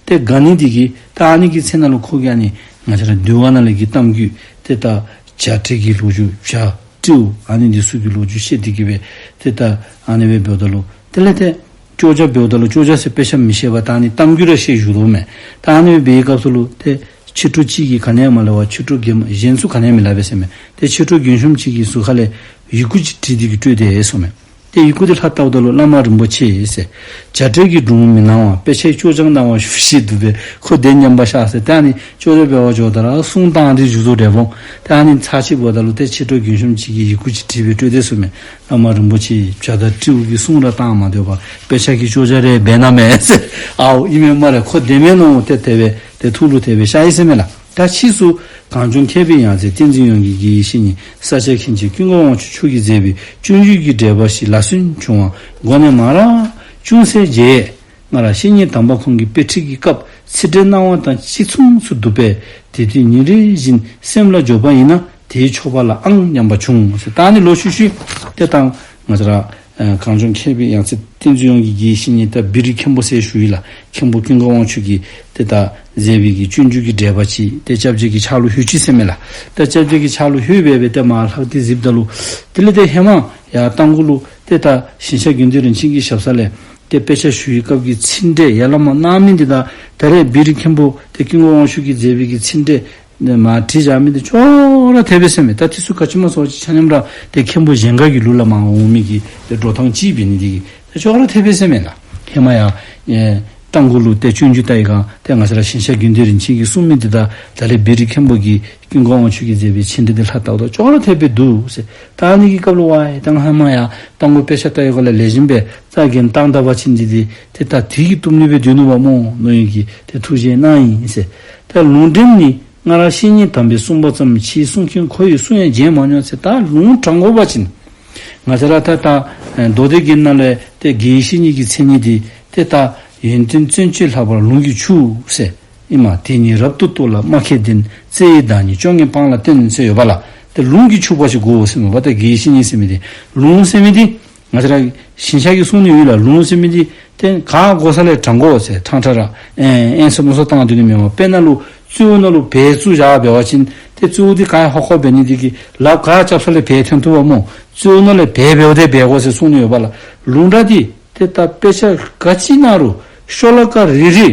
ཏེ་དགའ་ནི་འདི་གིས་ད་ཨ་ནི་གི་ཚེ་ནང་ལུ་ཁོ་གིས་ཨ་ནི་ང་བཅས་ར་འདུལ་བ་ནང་ལས་ཀྱི་གཏམ་རྒྱུད་ཏེ་ད་བྱ་བྲལ་གྱི་ལོ་རྒྱུས་བྱ་སྤྲེའུ་ཨ་ནི་འདི་ཚུ་གི་ལོ་རྒྱུས་བཤད་དེ་གི་སྦེ་ཏེ་ད་ཨ་ནི་སྦེ་འབདཝ་ད་ལུ་དེ་ལས་ཏེ་སྐྱོ་སྦྱང་འབདཝ་ད་ལུ་སྐྱོ་སྦྱང་ཟེར་དཔེ་ཆ་མི་ཤེས་པར་ད་ཨ་ནི་གཏམ་རྒྱུད་ར་བཤད་བཞུགས་དོ་མས། ད་ཨ་ནི་སྦེ་འབད་བའི་སྐབས་སུ་ལུ་ཏེ་ཆོས་གྲོགས་གཅིག་གིས་ག་ནི་ཡང་མ་སླབ་པར་ཆོས་གྲོགས་རྒན་མོ་གཞན་ཚུ་ག་ནི་ཡང་མི་སླབ་པས་ཟེར་མས། ཏེ་ཆོས་གྲོགས་རྒན་གཞོནམ་གཅིག་གི་གཟུགས་ཁ་ལས་ཡི་གུ་ཅིག་བྲིས་ཏེ་གི་སྤྲོད་དེ་ཡོད་ཟེར་མས། ཏེ་ཡི་གུ་འདི་ལྷག་བལྟཝ་ད་ལུ་བླ་མ་རིན་པོ་ཆེ་ཟེར། བྱ་བྲལ་གྱི་སྒྲུང་མི་གནང་བར། དཔེ་ཆའི་སྐྱོ་སྦྱང་གནང་བར་ཞུ་ཞེས་འདུག་པས། ཁོ་དེ་ཉན་པར་ཤོག་ཟེར། ཏེ་ཨ་ནི་སྐྱོ་སྦྱང་འབད་བར་འགྱོཝ་ད་ར་གསུང་བཏང་སྟེ་བཞུགས་སོ་རེ་བོང་། ཏེ་ཨ་ནི་ཚར་ཅིག་འབདཝ་ད་ལུ་ཏེ་ཆོས་གྲོགས་རྒན་གཞོནམ་གཅིག་གིས་ཡི་གུ་ཅིག་བྲིས་སྦེ་སྤྲོད་དེ་ཟེར་མས། བླ་མ་རིན་པོ་ཆེ་བྱ་དང་སྤྲེའུ་གི་གསུང་ར་བཏང་མ་སྡོད་པར་དཔེ་ཆ་གི་སྐྱོ་སྦྱང་རེ་འབད་གནང་མས་ཟེར། ཨའོ་ཨིན་མས་སྨ་རེ། ཁོ་དེ་མས་མནོ་སྟེ་དེ་སྦེ་ཏེ་ཐུགས་ལུ་དེ་སྦེ་ཤར་ཡི་ཟེར་མས་ལགས། ད་ཕྱིས་སུ་གངས་ལྗོངས་མཁས་པའི་ཡང་རྩེ་བསྟན་འཛིན་ཡོངས་ཀྱི་དགེ་བའི་བཤེས་གཉེན་ས་སྐྱ་མཁན་ཆེན་ཀུན་དགའ་དབང་ཕྱུག་མཆོག་གིས་མཛད་པའི་སྤྱོད་འཇུག་གི་འགྲེལ་པ་ཞིག་ལག་སོན་བྱུང་བ་མགོ་ནས་མར་ཅུང་ཟད་མཇལ། སྔར་བཤེས་གཉེན་དམ་པ་ཁོང་གིས་དཔེ་ཁྲིད་ཀྱི་སྐབས་ཚིག་འགྲེལ་གནང་བ་དང་གཅིག་མཚུངས་སུ་འདུག་པས། དེ་དུས་ཉིན་རེ་བཞིན་སེམས་ལ་འཇོག་པ་ཡིན་ན་དེའི་ཆོག་པ་ལའང་སྙམ་པ་བྱུང་ཟེར། ད་ཨ་ནི་ལོག་ཤུལ་ཤུལ་ཏེ་ད་ང་བཅས་ར་ཨ་གངས་ལྗོངས་མཁས་པའི་ཡང་རྩེ་བསྟན་འཛིན་ཡོངས་ཀྱི་དགེ་བའི་བཤེས་གཉེན་ད་བི་རི་མཁན་པོ་ཟེར་ཞུ་ཡི་ལགས། མཁན་པོ་ཀུན་དགའ་དབང་ཕྱུག་གིས་ཏེ་ད་མཛད་པའི་གི་སྤྱོད་འཇུག་གི་འགྲེལ་པ་ཅིག་ཏེ་སྐྱབས་རྗེ་གི་ཕྱག་ལུ་ལྷོད་ཅི་ཟེར་མས་ལགས། ད་སྐྱབས་རྗེ་གི་ཕྱག་ལུ་ལྷོད་སྦེ་སྦེ་ཏེ་མར་ལྷག་སྟེ་གཟིགསཔ་ད་ལུ་དེ་ལས་ཏེ་ཧེ་མ་ཡར་རྟ་མགོ་ལུ་ཏེ་ད་ཞིང་གཤེགས་དགེ་འདུན་རིན་ཆེན་གྱི་ཞབས་ས་ལས་ ཏེ་དཔེ་ཆ་ཞུ་བའི་སྐབས་ཀྱི་ཚིག་འགྲེལ་ཡར་ལས་མར་གནང་མི་འདི་དང་ད་རེས་བི་རི་མཁན་པོ་ཏེ་ཀུན་དགའ་དབང་ཕྱུག་གིས་མཛད་པའི་གི་ཚིག་འགྲེལ་ནས་མར་བྲིས་བཞག་མི་འདི་ཅོག་ར་འཐད་པས་ཟེར་མས། ད་དེ་ཚུ་ག་ཅི་སྨོ་ཟེར་བ་ཅིན་ཆ་མཉམ་ར་ཏེ་མཁན་པོ་གཞན་དགའ་གི་ལུགས་ལས་མར་འོང་མི་གི་ཏེ་འགྲོ་སྟངས་ཅིག་འབད་ནི་འདི་གིས་ཏེ་ཅོག་ར་འཐད་པས་ཟེར་མས་ལགས། ཧེ་མ་ཡང་ཨེ་སྤྲང་པོ་ལུ་ཏེ་སྤྱོད་འཇུག་ལྟ་བའི་སྒང་ཏེ་ང་བཅས་ར་ཞིང་གཤེགས་དགེ་འདུན་རིན་ཆེན་གྱིས་གསུངས་མི་འདི་དང་ད་རེས་བི་རི་མཁན་པོ་གིས་ཀུན་དགའ་དབང་ཕྱུག་གིས་མཛད་པའི་ཚིག་འགྲེལ་འདི་ལྷག་ལྟ་བུ་དང་ཅོག་ར་འཐད་པས་འདུག་ཟེར། ད་ཨ་ནི་གི་སྐབས་ལུ་ཝའི་ད་ང་ཧེ་མ་ཡང་སྤྲང་པོ་དཔེ་ཆ་ལྟ་བའི་སྒང་ལས་ལེགས་ཤོམ་སྦེ་རྩ་འགེངས་བཏང་ད་པ་ཅིན་འདི་འདི་ཏེ་ད་དེ་གིས་བཏུབ་ནི་སྦེ་སྡོད་ནུག་པ་སྨོ་མནོ་ཡི་གི་ཏེ་ཐུགས་བཞེད་གནང་ཡི་ཟེར། ད་ལུང་འདྲེན་ནི་སྔར་བཤེས་གཉེན་དམ་པས་གསུངས་པ་ཙམ། ཕྱིས་གསུང་མཁན་ཁོ་ཡི་གསུང་ཡང་བརྗེད་མ་མྱོང་ཟེར། ད་ལུང་དྲང་དགོ་པ་ཅིན་ང་བཅས་ར་ད་ད་མདོ་སྡེ་རྒྱན་ནང་ལས་ཏེ་དགེ་བའི་བཤེས་གཉེན་གྱི་མཚན་ཉིད་འདི་ཏེ་ད་ཡོན་ཏན་བརྩོན་བཅས་ལྷག་པར་ལུང་གིས་ཕྱུག་ཟེར། ཨིན་མས། དེ་ཉིད་རབ་ཏུ་རྟོགས་ལ་སྨྲ་མཁས་ལྡན། བརྩེ་བའི་བདག་ཉིད་བཅོ་ལྔའི་སྤང་ལ་བསྟེན་ཟེར་ཡོད་པ་ལགས། ཏེ་ལུང་གིས་ཕྱུག་པ་ཞིག་དགོ་ཟེར་མས་པ། ད་དགེ་བའི་བཤེས་གཉེན་ཟེར་མི་འདི་ལུང་ཟེར་མི་འདི་ང་བཅས་ར་ཞིང་གཤེགས་ཀྱིས་གསུངས་ནི་ཡོད་ལགས། ལུང་ཟེར་མི་འདི་ཏེ་ག་དགོ་ས་ལས་དྲང་དགོ་ཟེར་ཕྲང་ཕྲང་ར་ཨེ་ཨེན་སོ་མོ་སོ་བཏང་སྡོད་ནི་མེན་པར་དཔེར་ན་ལུ་གཙོ་བོ་ནང་ལུ་བལ་བཙུགས་བཞག་འབད་བ་ཅིན་ཏེ་གཙོ་བོ་འདི་ག་ཡང་ཧོ་ཁོ་འབད་ནི་འདི་གིས་ལགཔ་ག་རྐྱབ་ས་ལས་བལ་ཐོན་བཏུབ་པ་སྨོ། གཙོ་བོ་ནང་ལས་བལ་འབདཝ་ད་འབད་དགོ་ཟེར་གསུངས་ནི་ཡོད་པ་ལགས། ལུང་དྲངས་འདི་ཏེ་ད་དཔེ་ཆ་ག་ཅི་ནང་རུང་ཤོ་ལོ་ཀ་རེ་རེ་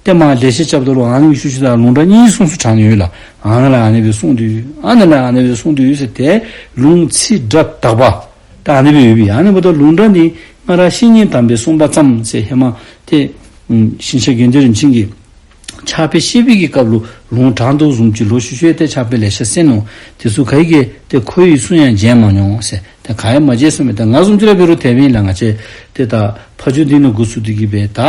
ཏེ་མར་ལེགས་བཤད་རྐྱབ་ད་ལུ་ཨ་ནི་གི་ཤུལ་ཤུལ་ད་ལུང་དྲངས་གཉིས་གསུམ་ཚུ་དྲངས་ནི་ཡོད་ལགས། ཨ་ནཱ་ལས་ཨ་ནི་སྦེ་གསུངས་ཏེ་ཡོད། ཨ་ནཱ་ལས་ཨ་ནི་སྦེ་གསུངས་ཏེ་ཡོད་ཟེར་ཏེ་ལུང་ཚིག་སྒྲ་དག་པ་ད་ཨ་ནི་སྦེ་ཡོད་པས། ཨ་ནི་འབདཝ་ད་ལུང་དྲངས་ནི་སྔར་བཤེས་གཉེན་དམ་པས་གསུངས་པ་ཙམ་ཟེར་ཧེ་མ་ཏེ་ཨམ་ཞིང་གཤེགས་དགེ་འདུན་རིན་ཆེན་གྱིས་ཕྱག་དཔེ་བཤད་པའི་གི་སྐབས་ལུ་ལུང་དྲངས་དོ་བཟུམ་ཅིག་ལོག་ཤུལ་ཤུལ་ཏེ་ཕྱག་དཔེ་ལེ་ཤ་གསན་ནུག། དེ་ཚུ་ག་གིས་ཏེ་ཁོ་ཡི་གསུང་ཡང་བརྗེད་མ་མྱོང་ཟེར། ཏེ་ག་ཡང་མ་བརྗེད་ཟེར་མི་ད་ང་བཟུམ་ཅིག་ར་འབད་རུང་དེ་སྦེ་ཨིན་ལགས། ང་བཅས་ཏེ་ད་ཕ་ཇོ་འདི་ནས་འགོ་བཙུགས་ཏེ་གི་སྦེ་ད་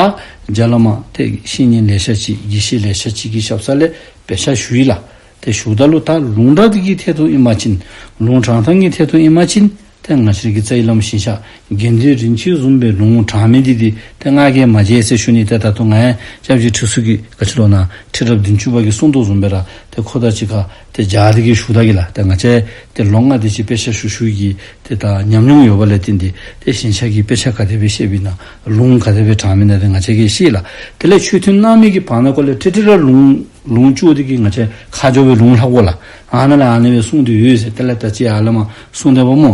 རྒྱ་བླ་མ་ཏེ་བཤེས་གཉེན་ལེ་ཤ་ཅིག་དགེ་བཤེས་ལེ་ཤ་ཅིག་གི་ཞབས་ས་ལས་དཔེ་ཆ་ཞུ་ཡི་ལགས། ཏེ་ཞུཝ་ད་ལུ་ད་ལུང་དྲངས་འདི་གི་ཐད་དུ་ཨིན་པ་ཅིན་ལུང་དྲངས་ཐངས་ཀྱི་ཐད་དུ་ཨིན་པ་ཅིན་ཏེ་ང་བཅས་ཀྱི་རྩ་བའི་བླམ་ཞིང་གཤེགས་དགེ་འདུན་རིན་ཆེན་བཟུམ་སྦེ་ལུང་དྲངས་མི་འདི་འདི་ཏེ་ང་གིས་མ་མཇལ་ཟེར་ཞུ་ནི། ཏེ་ད་ལྟོ་ང་ཡང་སྐྱབས་རྗེ་ཁྲི་ཟུར་གྱི་ག་ཅི་ལོ་ན་ཁྲི་རབས་བདུན་ཅུ་པ་གིས་གསུངས་དོ་བཟུམ་སྦེ་ར་ཏེ་ཁོ་དང་གཅིག་ཁར་ཏེ་མཇལ་ཏེ་གི་ཞུཝ་ད་གི་ལགས། ཏེ་ང་བཅས་ཏེ་ལོ་ལྔ་དེ་ཅིག་དཔེ་ཆ་ཞུ་ཞུ་གི་ཏེ་ད་ཉམས་མྱོང་ཡོད་པ་ལས་བརྟེན་ཏེ་ཏེ་ཞིང་གཤེགས་ཀྱིས་དཔེ་ཆ་ག་དེ་སྦེ་བཤད་པའི་ནང་ལུང་ག་དེ་སྦེ་དྲངས་མི་ནང་ཏེ་ང་བཅས་ཀྱིས་ཤེས་ལགས། དེ་ལས་ཆོས་ཐུན་གནང་མི་གི་བར་ན་ཀོ་ལས་ཏེ་ཏེ་ར་ལུང་ལུང་བཅུག་སྟེ་གི་ང་བཅས་ཁ་སྦྱོར་སྦེ་ལུང་ལྷག་དགོ་ལགས། ཨ་ནཱ་ལས་ཨ་ནི་སྦེ་གསུངས་ཏེ་ཡོད་ཟེར། དེ་ལས་ད་ཅི་ཨ་ལས་མར་གསུངས་ཏེ་འབདཝ་སྨོ།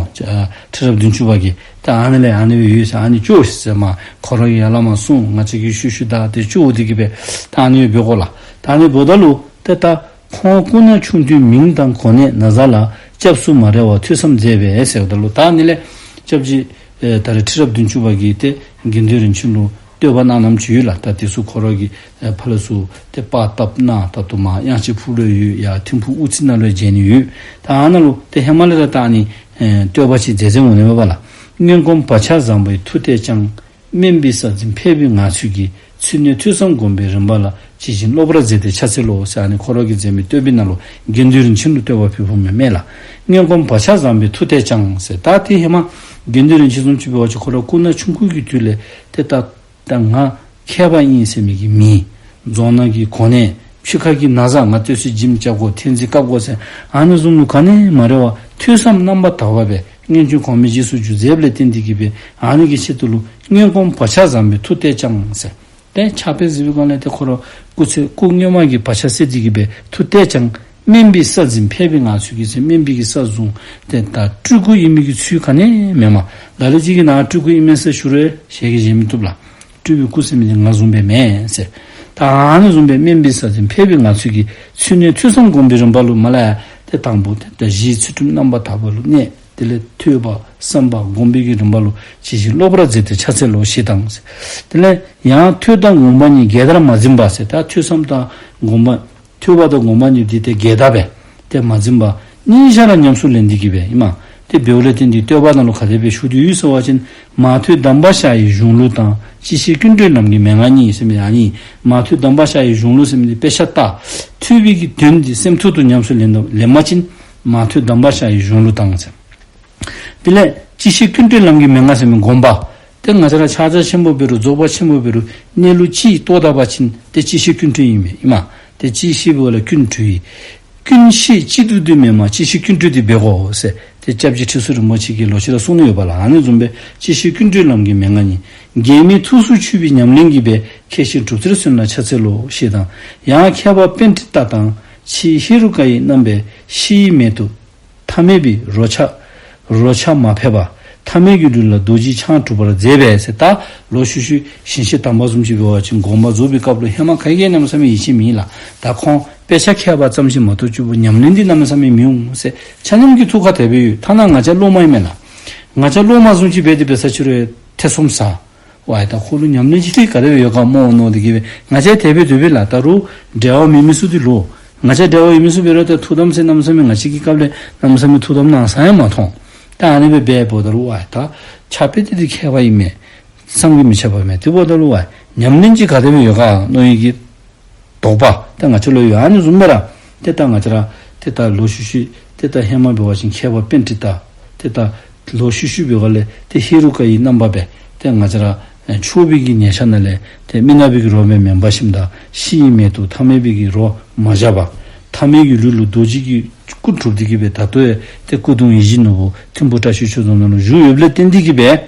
ཁྲི་རབས་བདུན་ཅུ་པ་གིས་ད་ཨ་ནི་ལས་ཨ་ནི་སྦེ་ཡོད་ཟེར་ཨ་ནི་བཅུག་ཟེར་མར་ཁོ་ར་གིས་ཡར་ལས་མར་གསུངས། ང་བཅས་ཀྱིས་ཤུལ་ཤུལ་ད་ཏེ་བཅུག་སྟེ་གི་སྦེ་ད་ཨ་ནི་སྦེ་འབད་དགོ་ལགས། ད་ཨ་ནི་འབདཝ་ད་ལུ་ཏེ་ད་ཁོང་སྐུ་ན་ཆུང་དུས་མིང་དང་གོ་གནས་ན་བཟའ་ལ་སྐྱབས་སུ་མ་རེ་བར་ཐོས་བསམ་མཛད་པས་ཟེརཝ་ད་ལུ་ད་ཨ་ནི་ལས་སྐྱབས་རྗེ་ཨེ་ད་རེས་ཁྲི་རབས་བདུན་ཅུ་པ་གིས་ཏེ་དགེ་འདུན་རིན་ཆེན་ལུ་བསྟོད་པ་གནང་གནངམ་ཅིག་ཡོད་ལགས། ད་དེ་ཚུ་ཁོ་ར་གིས་ཨེ་ཕར་ལས་ཚུར་ཏེ་པར་བཏབ་གནང་། ད་དུམ་དབྱངས་ཅན་ཕུག་ལུ་ཡོད། ཡར་ཐིམ་ཕུག་དབུ་རྩེ་ནང་ལུ་མཇལ་ནི་ཡོད། ད་ཨ་ནཱ་ལུ་ཏེ་ཧེ་མ་ལས་ར་ད་ཨ་ནི་ཨེ་བསྟོད་པ་ཅིག་མཛད་མཛདཔ་འོང་ནི་མས་པ་ལགས། སྔོན་གོམས་བག་ཆགས་བཟང་པོའི་མཐུ་བརྟས་ཀྱང་། དམན་པའི་ས་འཛིན་ཕལ་པའི་ངང་ཚུལ་གྱིས། ཚུལ་གནས་ཐོས་བསམ་སྒོམ་པའི་རིམ་པ་ལ། ཇི་བཞིན་སློབ་པར་མཛད་དེ་ཕྱག་འཚལ་ལོ་ཟེར་ཨ་ནི་ཁོ་ར་གིས་མཛད་མི་བསྟོད་པའི་ནང་ལུ་དགེ་འདུན་རིན་ཆེན་ལུ་བསྟོད་པ་ཕུལ་ཕུལཝ་མས་ལགས། སྔོན་གོམས་བག་ཆགས་བཟང་པོའི་མཐུ་བརྟས་ཀྱང་ཟེར། ད་ཏེ་ཧེ་མ་དགེ་འདུན་རིན་ཆེན་བཟུམ་ཅིག་འབད་བ་ཅིན་ཁོ་ར་སྐུ་ན་ཆུང་ཀུ་གི་དུས་ལས་ཏེ་ད་ད་ང་མཁས་པ་ཨིན་ཟེར་མི་གི་མིང་རྫོང་ནང་གི་གོ་གནས་ཕྱི་ཁ་གི་ན་བཟའ་ང་ལྟོས་ཚེ་འཇིམ་རྐྱབ་དགོ་ཐེན་ཙེ་བཀབ་དགོ་ཟེར་ཨ་ནི་བཟུམ་ལུ་ག་ནི་མ་རེ་བར་ཐོས་བསམ་རྣམ་པར་དག་པ་སྦེ་སྔོན་བྱོན་གོང་མའི་རྗེས་སུ་འཇུག་མཛདཔ་ལས་བརྟེན་ཏེ་གི་སྦེ་ཨ་ནི་གི་ཆེད་དུ་ལུ་སྔོན་གོམས་བག་ཆགས་བཟང་པོའི་མཐུ་བརྟས་ཀྱང་ཟེར། ཏེ་ཕྱག་དཔེ་གཟིགས་པའི་སྒང་ལས་ཏེ་ཁོ་ར་སྐུ་ཚེ་སྐུ་སྔོན་མ་གི་བག་ཆགས་སད་དེ་གི་སྦེ་མཐུ་བརྟས་ཀྱང་། དམན་པའི་ས་འཛིན་ཕལ་པའི་ངང་ཚུལ་གྱིས་ཟེར། དམན་པའི་གི་ས་བཟུང་ཏེ་ད་སྤྲུལ་སྐུ་ཨིན་མི་གི་ཚུལ་ག་ནི་མེན་མས། ལ་ལུ་ཅིག་གིས་ནཱ་སྤྲུལ་སྐུ་ཨིན་མས་ཟེར་ཞུ་རུང་ཞལ་གྱིས་བཞེས་མི་བཏུབ་ལགས། སྤྲུལ་པའི་སྐུ་ཟེར་མི་འདི་ང་བཟུམ་སྦེ་མེན་ཟེར། ད་ཨ་ནི་བཟུམ་སྦེ་དམན་པའི་ས་འཛིན་ཕལ་པའི་ངང་ཚུལ་གྱིས། ཚུལ་གནས་ཐོས་བསམ་སྒོམ་པའི་རིམ་པ་ལུ་མ་ལ་ཡ་ཏེ་དང་པོ་ཏེ་ད་གཞི་ཚུལ་ཁྲིམས་རྣམ་པར་དག་པ་ལུ་གནས། དེ་ལས་ཐོས་པ་བསམ་པ་སྒོམ་པའི་གི་རིམ་པ་ལུ་ཇི་བཞིན་སློབ་པར་མཛད་དེ་ཕྱག་འཚལ་ལོ་ཞེས་དང་ཟེར། དེ་ལས་ཡང་ཐོས་དང་སྒོམ་པ་གཉིས་འགལ་ཟླར་མ་འཛིན་པ་ཟེར། ད་ཐོས་བསམ་དང་སྒོམ་པ་ཐོས་པ་དང་སྒོམ་པ་གཉིས་འདི་ཏེ་འགལ་ཟླ་སྦེ་ཏེ་མ་འཛིན་པར་གཉིས་ཆ་ར་ཉམས་སུ་ལེན་ཏེ་གི་སྦེ་ཨིན་མས། ཏེ་འབདཝ་ལས་བརྟེན་ཏེ་བསྟོད་པ་ནང་ལུ་ག་དེ་སྦེ་ཞུ་དོ་ཡོད་ཟེར་བ་ཅིན། མར་ཐོས་གདམས་པ་ཤར་བའི་གཞུང་ལུགས་དང་། ཅི་ཤེས་ཀུན་གྲོལ་ལམ་གྱི་མན་ངག་གཉིས་ཟེར་མི་ཨ་ནི། མར་ཐོས་གདམས་པ་ཤར་བའི་གཞུང་ལུགས་ཟེར་མི་འདི་དཔེ་ཆ་ལྟ། ཐོས་པའི་གི་དོན་འདི་སེམས་ཐོག་ཏུ་ཉམས་སུ་ལེན་དོ་ལེན་པ་ཅིན། མར་ཐོས་གདམས་པ་ཤར་བའི་གཞུང་ལུགས་དང་ཟེར། དེ་ལས་ཅི་ཤེས་ཀུན་གྲོལ་ལམ་གྱི་མན་ངག་ཟེར་མི་སྒོམ་པ། ཏེ་ང་བཅས་ར་ཕྱག་རྒྱ་ཆེན་པོ་འབད་རུང་རྫོགས་པ་ཆེན་པོ་འབད་རུང་གནས་ལུགས་གཅིག་རྟོགས་ད་པ་ཅིན་ཏེ་ཅི་ཤེས་ཀུན་གྲོལ་ཨིན་མས་ཨིན་མས། ཏེ་ཅི་ཤེས་འབདཝ་ལས་ཀུན་གྲོལ་ཡི། ཀུན་ཤེས་གཅིག་ཏུ་འདུས་མེད་མ། ཅི་ཤེས་ཀུན་གྲོལ་འདི་འབད་དགོ་ཟེར། ཏེ་སྐྱབས་རྗེ་ཁྲི་ཟུར་རིན་པོ་ཆེ་གིས་ལོག་ཅི་ར་གསུངས་ནི་ཡོད་པ་ལགས། ཨ་ནི་བཟུམ་སྦེ་ཅི་ཤེས་ཀུན་གྲོལ་ལམ་གྱི་མན་ངག་གཉིས། འགལ་མེད་ཐུགས་སུ་ཆུད་པའི་ཉམས་ལེན་གྱིས་སྦེ། མཁས་ཤིང་གྲུབ་ཚུལ་སོན་ལ་ཕྱག་འཚལ་ལོ་ཞེས་དང་། ཡང་མཁས་པ་པཎྜི་ཏ་དང་། ཕྱིས་ཧེ་རུ་ཀ་ཡི་རྣམ་པའི་ཕྱིའི་མེ་ཏོག་ཐ་མལ་པའི་རོ་ཆ་རོ་ཆ་མ་ཕེབས་པ། ཐ་མལ་གྱི་ལུས་ལ་རྡོ་རྗེ་འཆང་གྲུབ་པར་མཛད་པས་ཟེར། ད་ལོག་ཤུལ་ཤུལ་ཞིང་གཤེགས་དམ་པ་བཟུམ་ཅིག་འབད་བ་ཅིན་དགོངས་པ་རྫོགས་པའི་སྐབས་ལུ་ཧེ་མ་ག་གིས་གནམ་མེད་ས་མེད་ཡིད་ཆེས་མེད་ལགས། ད་ཁོང་དཔེ་ཆ་མཁས་པ་ཙམ་ཞིག་མ་གཏོགས་ཁྱོད་ཉམས་ལེན་འདི་གནམ་མེད་ས་མེད་མི་འོང་ཟེར་ཆ་མཉམ་གྱི་ཐུགས་ཁར་དེ་སྦེ་ཡོད། ཐ་ན་ང་བཅས་སློབ་མ་ཨིན་མས་ལགས། ང་བཅས་སློབ་མ་བཟུམ་ཅིག་འབད་དེ་འབད་ས་ཅིག་རུང་ཐེ་ཚོམ་ཟ། ཝའི་ད་ཁོ་ལུ་ཉམས་ལེན་ཅིག་ག་དེ་སྦེ་ཡོད་ག་སྨོ་མནོ་སྟེ་གིས་སྦེ་ང་བཅས་དེ་སྦེ་དེ་སྦེ་ལགས། ད་རུང་འབྲེལ་བ་མེད་མི་ཚུ་འདི་ལུ་ང་བཅས་འབྲེལ་བ་ཡོད་མི་ཚུ་འབད་རུང་ད་ཐུགས་དམ་ཟེར་གནམ་མེད་ས་མེད་ང་བཅས་ཀྱི་སྐབས་ལས་གནམ་མེད་ས་མེད་ཐུགས་དམ་གནང་ས་ཡང་མ་མཐོང་། ད་ཨ་ནི་སྦེ་འབདཝ་ད་ལུ་ཝའི་ད་ཕྱག་དཔེ་འདི་འདི་མཁས་པ་ཨིན་མས། བསམ་གྱིས་མི་ཁྱབ་པ་མས། དེ་འབདཝ་ད་ལུ་ཝའི་ཉམས་ལེན་ཅིག་ག་དེ་སྦེ་ཡོད་ག་མནོ་ནི་གི་དོགས་པ་ཏེ་ང་བཅས་ལུ་ཡོད། ཨ་ནི་བཟུམ་སྦེ་ར་ཏེ་ད་ང་བཅས་ར་ཏེ་ད་ལོག་ཤུལ་ཤུལ་ཏེ་ད་ཧེ་མ་འབད་བ་ཅིན་མཁས་པ་པཎྜི་ཏ་ཏེ་ད་ལོག་ཤུལ་ཤུལ་འབདཝ་ལས་ཏེ་ཧེ་རུ་ཀ་ཡི་རྣམ་པ་སྦེ་ཏེ་ང་བཅས་ར་ཨེ་ཆོས་པའི་གི་ཉེ་ཆར་ནང་ལས་ཏེ་མི་ནག་པའི་གི་རོ་སྦེ་མེན་པར་ཞིནམ་ད་ཕྱིའི་མལ་དུ་ཐ་མལ་པའི་གི་རོ་མ་བཞག་པར་ཐ་མལ་གྱི་ལུས་ལུ་རྡོ་རྗེ་གི་སྐུ་གྲུབ་སྟེ་གིས་སྦེ་ད་ལྟོ་ཡང་ཏེ་སྐུ་གདུང་ཡིད་བཞིན་ནོར་བུ་ཐིམ་ཕུ་བཀྲ་ཤིས་ཆོས་རྫོང་ནང་ལུ་བཞུགས་ཡོདཔ་ལས་བརྟེན་ཏེ་གིས་སྦེ་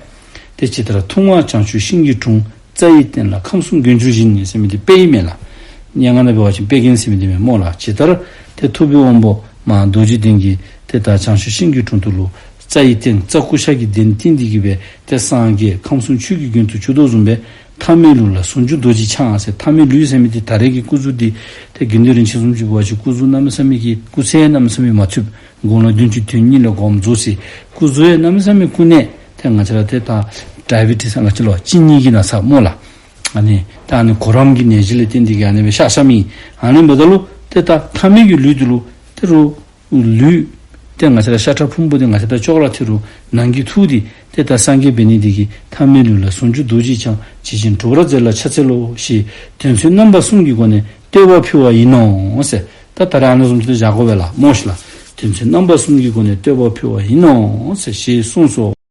ཏེ་ཇི་ལྟར་ཐུབ་དབང་བྱང་ཆུབ་ཤིང་གི་དྲུང་། རྩྭ་ཡི་སྟེང་ལ་ཁམས་གསུམ་མགོན་གྱུར་བཞིན་ཟེར་མི་འདི་དཔེ་ཨིན་མས་ལགས། སྙན་ངག་ནང་འབད་བ་ཅིན་དཔེ་རྒྱན་ཟེར་མི་འདི་མས་སྨོ་ལགས། ཇི་ལྟར་ཏེ་ཐུབ་པའི་དབང་པོ་མ་རྡོ་རྗེ་གདན་གྱི་ཏེ་ད་བྱང་ཆུབ་ཤིང་གི་དྲུང་དུ་ལུ་རྩྭ་ཡི་སྟེང་རྩྭ་ཀུ་ཤ་གི་གདན་བཏིང་སྟེ་གིས་སྦེ་ཏེ་སངས་རྒྱས་ཁམས་གསུམ་ཆོས་ཀྱི་མགོན་དུ་གྱུར་དོ་བཟུམ་སྦེ་ཐ་མལ་ལུས་ལ་ཟུང་འཇུག་རྡོ་རྗེ་འཆང་ཟེར། ཐ་མལ་ལུས་ཟེར་མི་འདི་ད་རེས་ཀྱི་སྐུ་གཟུགས་འདི་ཏེ་དགེ་འདུན་རིན་ཆེན་བཟུམ་ཅིག་འབད་བ་ཅིན་སྐུ་གཟུགས་གནམ་མེད་ས་མེད་ཀྱི་སྐུ་ཚེ་གནམ་མེད་ས་མེད་མ་ཐུབ། དགུང་ལོ་བདུན་ཅུ་དོན་གཉིས་ལས་འགོ་འཛུགས་ཟེར། སྐུ་གཟུགས་ཡང་གནམ་མེད་ས་མེད་སྐུ་ནད་ཏེ་ང་བཅས་ར་ཏེ་ད་ཌའི་བི་ཊི་སི་ང་བཅས་ལུ་གཅིན་སྙི་གི་ན་ཚ་སྨོ་ལགས། ཨ་ནི་ད་ཨ་ནི་གོ་རམས་ཀྱི་ནད་གཞི་ལས་བརྟེན་ཏེ་གིས་ཨ་ནི་སྦེ་གཤགས་གཤགསཔ་ཨིན། ཨ་ནི་འབདཝ་ད་ལུ་ཏེ་ད་ཐ་མལ་གྱི་ལུས་འདི་ལུ་ཏེ་རུང་ལུས་ཏེ་ང་བཅས་ར་ཤ་ཁྲག་ཕུང་པོ་འདི་ང་བཅས་ད་ཅོག་ར་འཐད་རུང་ནང་གི་ཐུགས་འདི་ཏེ་ད་སངས་རྒྱས་འབད་ནི་འདི་གིས་ཐ་མལ་ལུས་ལ་ཟུང་འཇུག་རྡོ་རྗེ་འཆང་། ཇི་བཞིན་གྲུབ་པར་མཛད་ལ་ཕྱག་འཚལ་ལོ་ཞེས་དོན་ཚན་རྣམ་པ་གསུམ་གྱི་སྒོ་ནས་བསྟོད་པ་ཕུལ་བ་ཡིན་ནོ་ཟེར། ད་ད་རེས་ཨ་ནི་བཟུམ་ཅིག་ཏེ་བཞག་དགོ་པས་ལགས་སྨོ་ཤིག་ལགས། དོན་ཚན་རྣམ་པ་གསུམ་གྱི་སྒོ་ནས་བསྟོད་པ་ཕུལ་བ་ཡིན་ནོ་ཟེར་ཞེས་གསུངས་སོ།